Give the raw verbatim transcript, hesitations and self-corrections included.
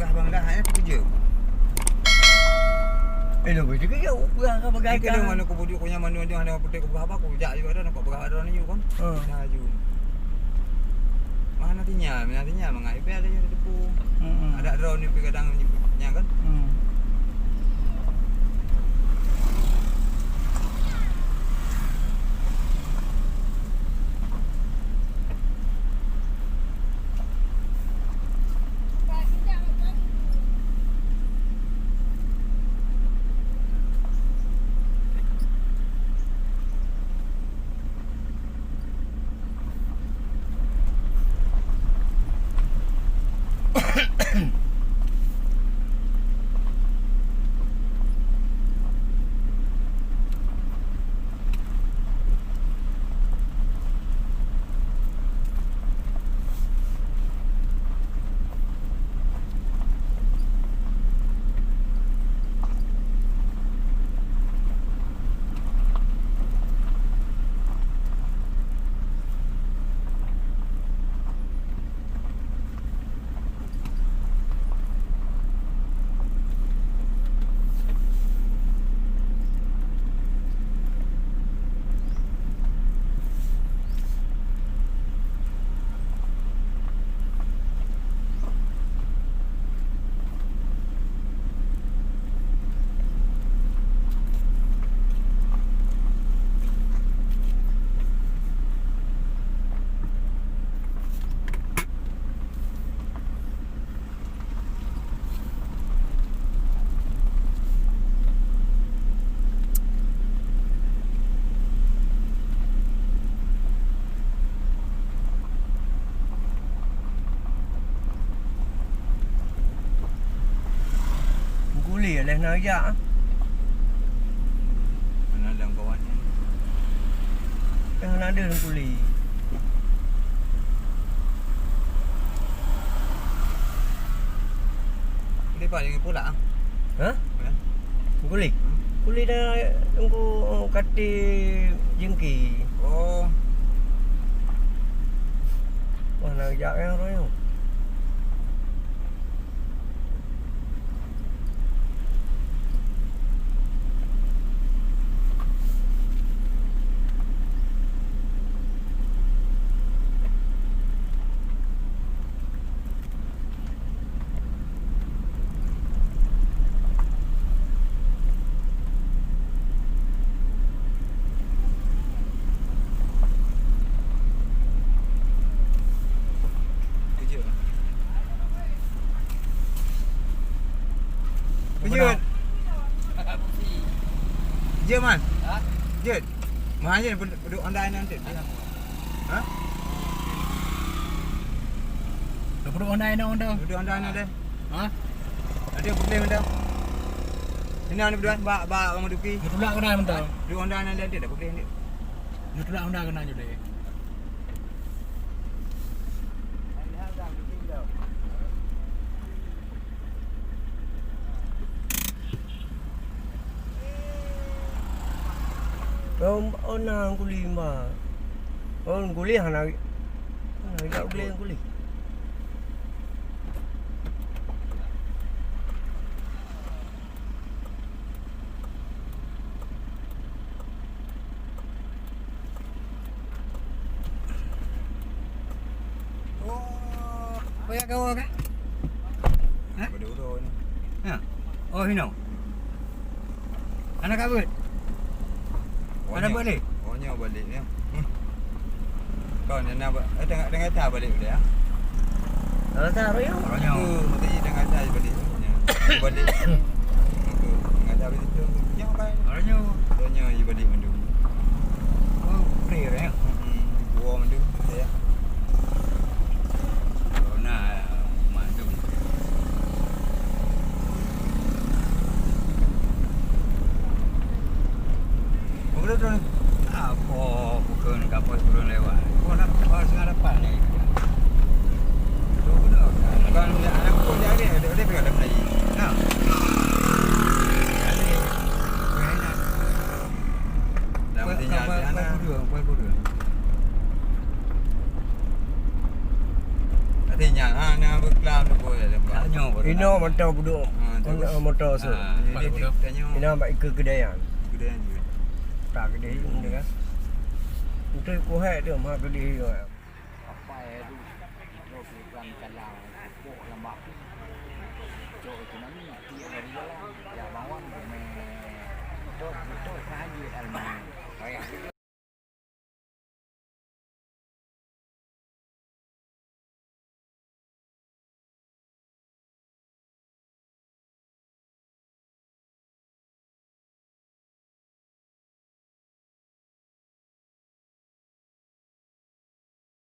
Abang dah, eh, aku kerja. Eh, dah kerja, kerja. Aku pegang ke bagai. Ni kena kan. Mana aku bujuk, aku nyaman, dia hana petik, aku berapa, aku jak juga dah, nampak berapa dah ni, kan? Ha. Dah aju. Mana tinya, mana tinya, mangai pih ada yang tepu. Hmm. Ada drone ni, pih kadang ni, nya kan? Hmm. Guli leh na jak. Mana ada kawan ni? Yang ada guli. Lepas ni pula, ah? Ha? Ya. Guli? Hmm. Guli dah tunggu kati jengki. Oh. Wah, nak jak yang royong. Jeuet. Jeuet, Man. Ha? Jeuet. Mah jeuet, peuduek Honda nyan jeuet. Ha? Dah peuduek Honda nyan, Honda. Peuduek Honda nyan deh. Ha? Nanti aku beli Honda. Sini ada peuduek bak, bak Bang Duki. Dia tulak kena Honda. Peuduek Honda nyan deh, dah aku beli nanti. Dia tulak Honda kena je deh. Om, oh, na guli ma. Oh, guli hana, hana jak guli, guli. Oh, payah kawa kah? Ha? Pada uroe ni. Ha. Oh, hino. Anak kabut. Anak balik. Oh, nyoe balik ya. Hmm. Kon na ba-, eh, tengah, tengah ta balik udah ya. Kalau tak royong. Royong. Tu, mesti tengah ta balik. Ya. Balik. Tu, tengah ta balik tu. Nyoe kan. Royong. Royong balik mandum. Oh, free ya. Hmm. Dua mandum ya. Corona mandum. Apa tu? Apa bukan kapal turun lewat? Kau nak kapal setengah dapat ni. Tu dah. Bukan dia, aku pun dia ada, dia, dia pegang dalam lagi. Nah. Jadi, enak. Dah mesti nyala. Kuat kuda, kuat kuda. Inoe moto peuduek. Ha, tu. Moto su. Ha, jadi tanyoe. Inoe bak ikeue keudè nyan. Keudè nyan. Tak keudè itu kan. Itu kuhai tu mah keudè itu. Apa ya tu? Itu bukan kalang pokok lama. Cok itu nami, tiap hari jalan. Ya, bawang, betul, betul, hajat almani. Kayak